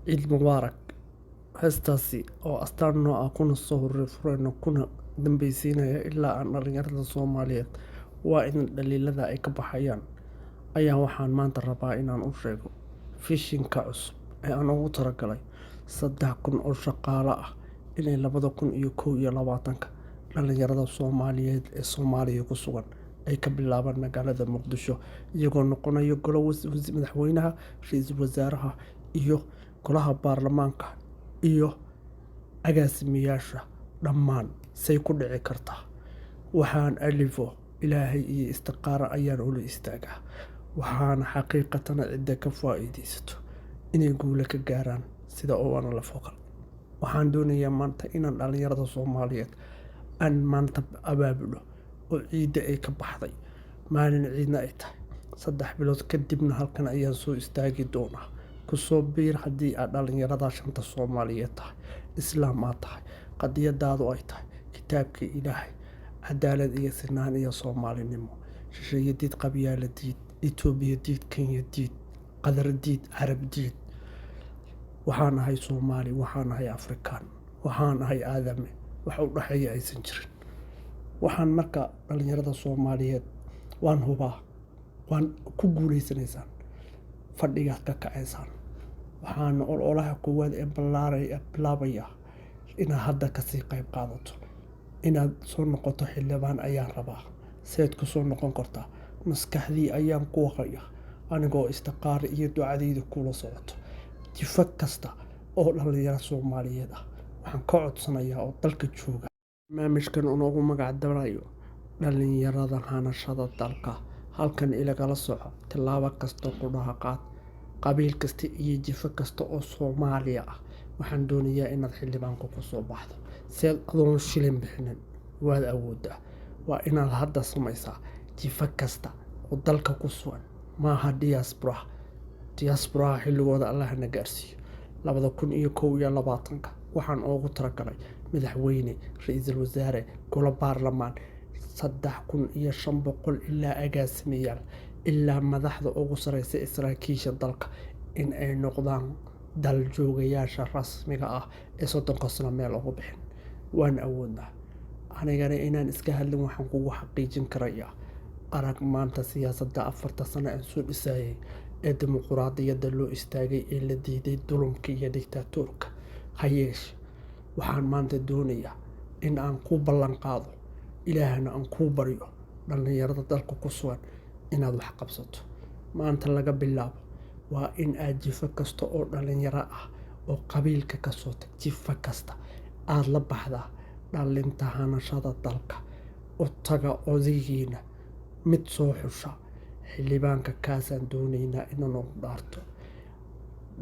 Ciid mubaarak. Heestaasi oo astaan noo ah, kuna soo horey furayno kuna dambeysiinaya ilaa aan dhalinyarada Soomaaliyeed waa in dhaliilada ay ka baxayaan, ayaa waxaan maanta rabaa inaan u sheego vision-ka cusub ee aan ugu talagalay 3000 oo shaqaale ah inay 2021-ka dhalinyarada Soomaaliyeed ee Soomaaliya ku sugan ay ka bilaabaan magaalada Muqdisho, iyagoo noqonaya golo madaxweynaha, ra'iisul wasaaraha iyo golaha baarlamaanka iyo agaasimayaasha dhammaan. Say ku dhici kartaa? Waxaan alifo Ilaahay iyo istiqaara ayaan ula istaagaa, waxaana xaqiiqatana cidda ka faa'iidaysato inay guulo ka gaaraan sida owana la foqal. Waxaan doonayaa maanta inaan dhalinyarada Soomaaliyeed aan maanta abaabulo oo ciidda ay ka baxday, maalin ciidna ay tahay. 3 bilood kadibna halkan ayaan soo istaagi doonaa. Kusoo biir haddii aad dhalinyarada shanta Soomaaliyeed tahay, Islaam aad tahay, qadiyadaadu ay tahay kitaabka Ilaahay, cadaalad iyo sinaan iyo Soomaalinimo, shisheeye diid, qabyaala diid, Itoobiya diid, Kenya diid, Qadar diid, Carab diid. Waxaan ahay Soomaali, waxaan ahay Afrikaan, waxaan ahay aadame, wax u dhexeeya aysan jirin. Waxaan marka dhalinyarada Soomaaliyeed waan hubaa waan ku guuleysanaysaan, fadhigaad ka kacaysaan. Waxaana ololaha koowaad ee bilaabaya inaad hadda kasii qayb qaadato. Inaad soo noqoto xildhibaan ayaan rabaa. Seed ku soo noqon kartaa? Maskaxdii ayaan ku haya anigoo istiqaara iyo ducadeyda kula socoto. Jifo kasta oo dhalinyaro Soomaaliyeed ah waxaan ka codsanayaa oo dalka jooga barnaamijkan unoogu magac darayo dhalinyarada hanashada dalka. Halkan ilagala soco tilaabo kasta ku dhaha qaad. Qabiil kasta iyo jifo kasta oo Soomaaliya ah waxaan doonayaa inaad xildhibaanka ku soo baxdo. Seed adoon shilin bixinin waad awooddaa. Waa inaad hadda samaysaa jifo kasta oo dalka ku sugan, maaha diaspora. Diasporaha xilligooda Allah na gaarsiiyo. 2021-ka waxaan ugu talagalay madaxweyne, ra'iisul wasaare, golo baarlamaan, 3500 ilaa agaasimayaal ilaa madaxda ugu sareysa ee saraakiisha dalka in ay noqdaan dal joogayaasha rasmiga ah ee 30-ka sano meel ugu bixin. Waan awoodnaa. Anigana inaan iska hadlin waxaan kugu xaqiijin karayaa. Arag maanta siyaasadda 4-ta sano aan soo dhisayay ee dimuqraadiyadda loo istaagay ee la diiday dulumka iyo dictatorka. Ha yeeshee, waxaan maanta doonayaa in aan ku ballan qaado, Ilaahna aan kuu baryo dhalinyarada dalka ku sugan inaad wax qabsato. Maanta laga bilaabo waa in aad jifo kasta oo dhalinyaro ah oo qabiilka ka soo tag, jifo kasta aad la baxdaa dhalinta hanashada dalka. U taga odaygiina mid soo xusha xildhibaanka, kaasaan doonaynaa inuu nagu dhaarto.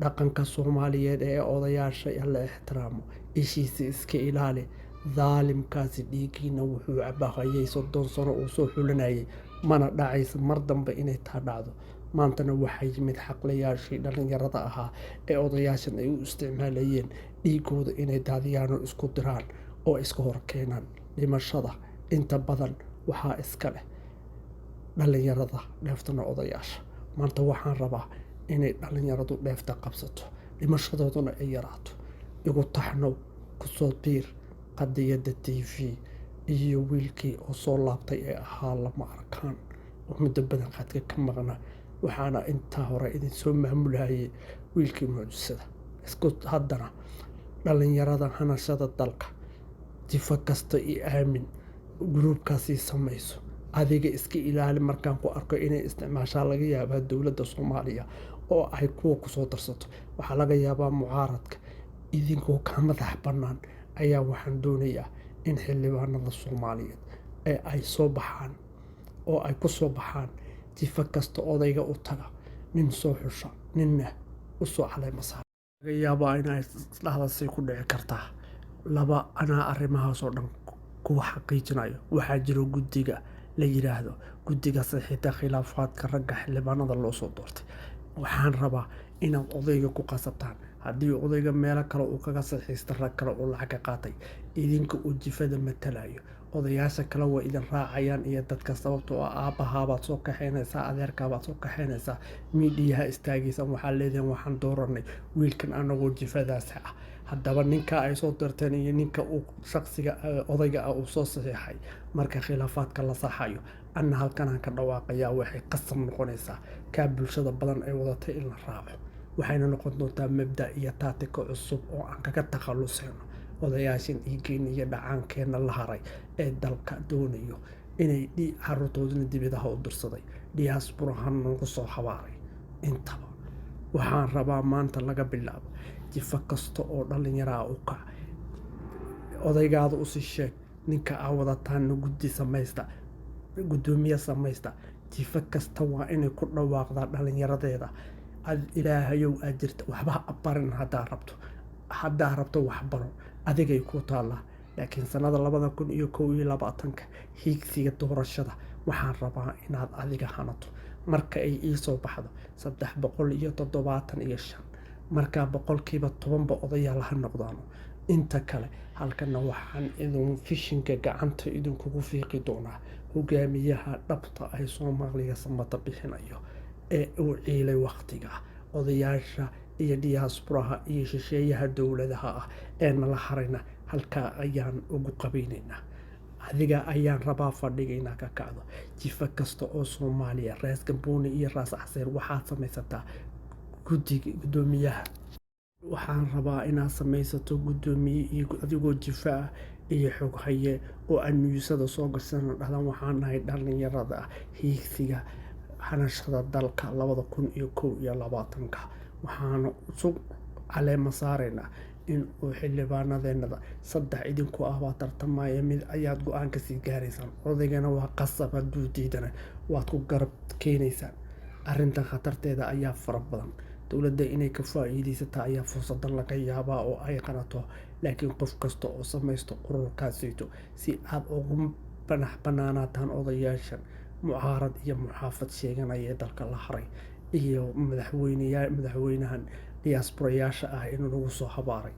Dhaqanka Soomaaliyeed ee odayaasha la ixtiraamo, ishiisa iska ilaali. Daalimkaasi dhiiggiina wuxuu cabahayay 30 sano uu soo xulanayay, mana dhacaysa mar dambe inay taa dhacdo. Maantana waxaa yimid xaqlayaashii dhalinyarada ahaa ee odayaashan ay u isticmaalayeen dhiigooda inay daadiyaan oo isku diraan oo iska hor keenaan. Dhimashada inta badan waxaa iska leh dhalinyarada, dheeftana odayaasha. Maanta waxaan rabaa inay dhalinyaradu dheefta qabsato, dhimashadooduna ay yaraato. Igu taxnow, kusoo biir Qadiyadda TV iyo wiilkii oo soo laabtay ee ahaa lama arkaan oo muddo badan khadka ka maqnaa. Waxaana intaa hore idin soo maamulayay wiilkii mucjisada. Isku haddana dhalinyarada hanashada dalka, jifo kasta iyo aamin group-kaasi samayso. Adiga iska ilaali markaan ku arko inay isticmaashaa laga yaabaa dowladda Soomaaliya oo ay kuwa ku soo darsato. Waxaa laga yaabaa mucaaradka idinkoo ka madax bannaan ayaa waxaan doonayaa in xildhibaanada Soomaaliyeed ee ay soo baxaan oo ay ku soo baxaan jifo kasta odayga u taga, nin soo xusha, ninna u soo caleema saara. Laga yaabaa inay isdhahdaasay ku dhici kartaa. Laba anaa arrimahaas oo dhan kuwa xaqiijinayo. Waxaa jiro guddiga la yiraahdo guddiga saxiixda khilaafaadka ragga xildhibaanada loo soo doortay. Waxaan rabaa inaad odayga ku qasabtaan. Haddii odayga meelo kale uu kaga saxiixdo rag kale oo lacag ka qaatay, idinka oo jifada matalayo. Odayaasha kale way idin raacayaan iyo dadka, sababtoo ah aabbahaa soo kaxaynaysaa, adeerkaabaad soo kaxaynaysaa, miidiyaha istaagaysan, waxaa leedihin waxaan dooranay wiilkan anagoo jifadaas ah. Haddaba ninka ay soo dirteen iyo ninka uu shaqsiga odayga ah uu soo saxiixay, marka khilaafaadka la saxayo, anna halkanaan ka dhawaaqayaa, waxay qasab noqonaysaa kaa bulshada badan ay wadatay in la raaco. Waxayna noqon doontaa mabda iyo taatiko cusub oo aan kaga takhalusayno odayaashan dhiiggeena iyo dhacaankeenna la haray ee dalka doonayo inay caruurtoodina dibadaha u dirsaday, diasporahan nagu soo habaaray. Intaba waxaan rabaa maanta laga bilaabo jifo kasta oo dhallinyaraa u kac, odaygaada usii sheeg ninka aa wadataanna, guddi samaysta, guddoomiye samaysta. Jifo kasta waa inay ku dhawaaqdaa dhallinyaradeeda. Ad Ilaahayow aad jirta, waxba ha barin. Haddaa rabto waxbaro, adigay ku taallaa. Laakiin sanada 2021-ka hiigsiga doorashada waxaan rabaa inaad adiga hanato. Marka ay iisoo baxdo 375, markaa 10%-ba odayaal ha noqdaano, inta kale halkana waxaan idin fishinka gacanta idinkugu fiiqi doonaa hogaamiyaha dhabta ay Soomaaliya samata bixinayo ee uu ciilay wakhtiga odayaasha iyo diasporaha iyo shisheeyaha dowladaha ah ee nala harayna. Halkaa ayaan ugu qabaynaynaa. Adiga ayaan rabaa fadhiga inaad ka kacdo. Jifo kasta oo Soomaaliya, Raas Gambooni iyo Raas Caseer, waxaad samaysataa guddiga guddoomiyaha. Waxaan rabaa inaad samaysato guddoomiye iyo adigoo jifo ah iyo xoghaye oo aan newsada soo gashana dhahdan waxaan nahay dhallinyarada hiigsiga hanashada dalka 2021-ka. Waxaana isu caleema saaraynaa in uu xildhibaanadeenada saddex idinku ah baa tartamaya, mid ayaad go-aan kasii gaaraysaan. Odaygana waa qasab, hadduu diidana waad ku garab keenaysaan. Arrintan khatarteeda ayaa fara badan. Dowladda inay ka faa'iidaysataa ayaa fursadan laga yaabaa oo ay qanato. Laakiin qof kasta oo samaysto ururkaasayto si aad ugu madax banaanaataan odayaashan mucaarad iyo muxaafad sheeganaya ee dalka la haray iyo madaxweynahan diasporayaasha ah inuu nagu soo habaaray.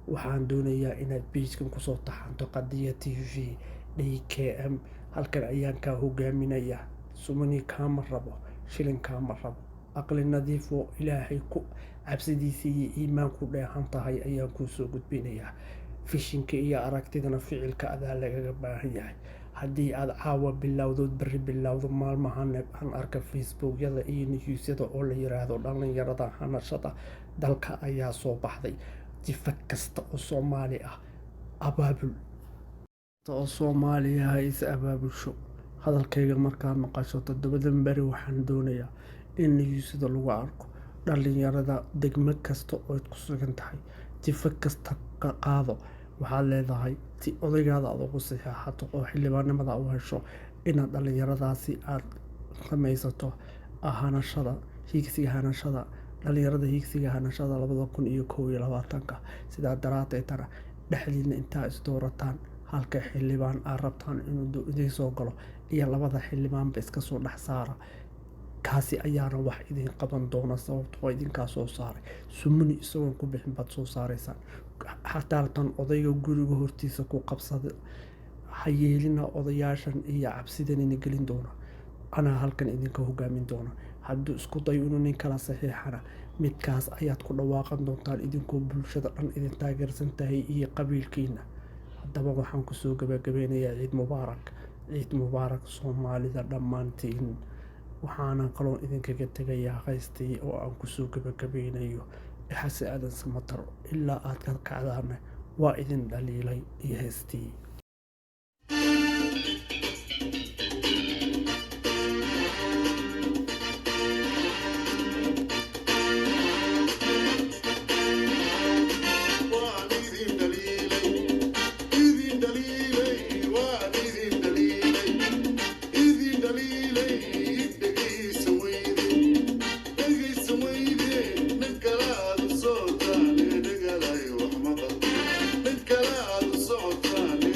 Waxaan doonayaa inaad page-kan kusoo taxanto, Qadiya TV DKM. Halkan ayaan kaa hogaaminayaa. Sumani kaama rabo, shilin kaama rabo. Aqli nadiif oo Ilaahay ku cabsidiisa iyo iimaan ku dheehan tahay ayaan kuu soo gudbinayaa. Vision-ka iyo aragtidana ficilka adaa lagaga baahan yahay. Haddii aad caawa bilowdood, berri bilowdo, maalmahan aan arka Facebookyada iyo newsyada oo la yiraahdo dhallinyarada hanashada dalka ayaa soo baxday, jifo kasta oo Soomaali ah abaabul oo Soomaaliya ha is abaabusho. Hadalkayga markaad maqasho 7-dan beri, waxaan doonayaa in newsada lagu arko dhallinyarada degmo kasta ood ku sugan tahay. Jifo kasta ka qaado, waxaad leedahay si odaygaada aad ugu saxeexato oo xildhibaanimada u hesho, inaad dhallinyaradaasi aad samaysato hanashada hiigsiga, hanashada dhalinyarada, hiigsiga hanashada 2021-ka. Sidaa daraadeedana dhexdiina intaa is doorataan halka xildhibaan aad rabtaan inuu idiin soo galo iyo labada xildhibaanba iska soo dhex saara. Kaasi ayaana wax idin qaban doona, sababtoo idinkaa soo saaray. Sumuni isagoon ku bixin baad soo saaraysaan. Xataa tan odayga guriga hortiisa ku qabsada ha yeelina. Odayaashan iyo cabsidan ina gelin doona anaa halkan idinka hogaamin doona. Hadduu isku dayo inuu nin kala saxiixana, midkaas ayaad ku dhawaaqan doontaan idinkoo bulshada dhan idin taageersan tahay iyo qabiilkiina. Haddaba waxaan kusoo gabagabeynayaa ciid mubaarak, ciid mubaarak Soomaalida dhammaantiin. Waxaana kaloo idinkaga tegayaa haystii oo aan kusoo gabagabeynayo Xasan Aadan Samatar, ilaa aad ka kacdaana waa idin dhaliilay iyo heystii. Waan idin dhaliilay, idin dhaliilay, waan idin dhaliilay, idin dhaliilay. Dhegaysa weyde, dhegaysa weyde, nin kalaad u socotaane, dhegalayo wax maqal, nin kalaad u socotaane.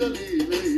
Idin dhaliilay.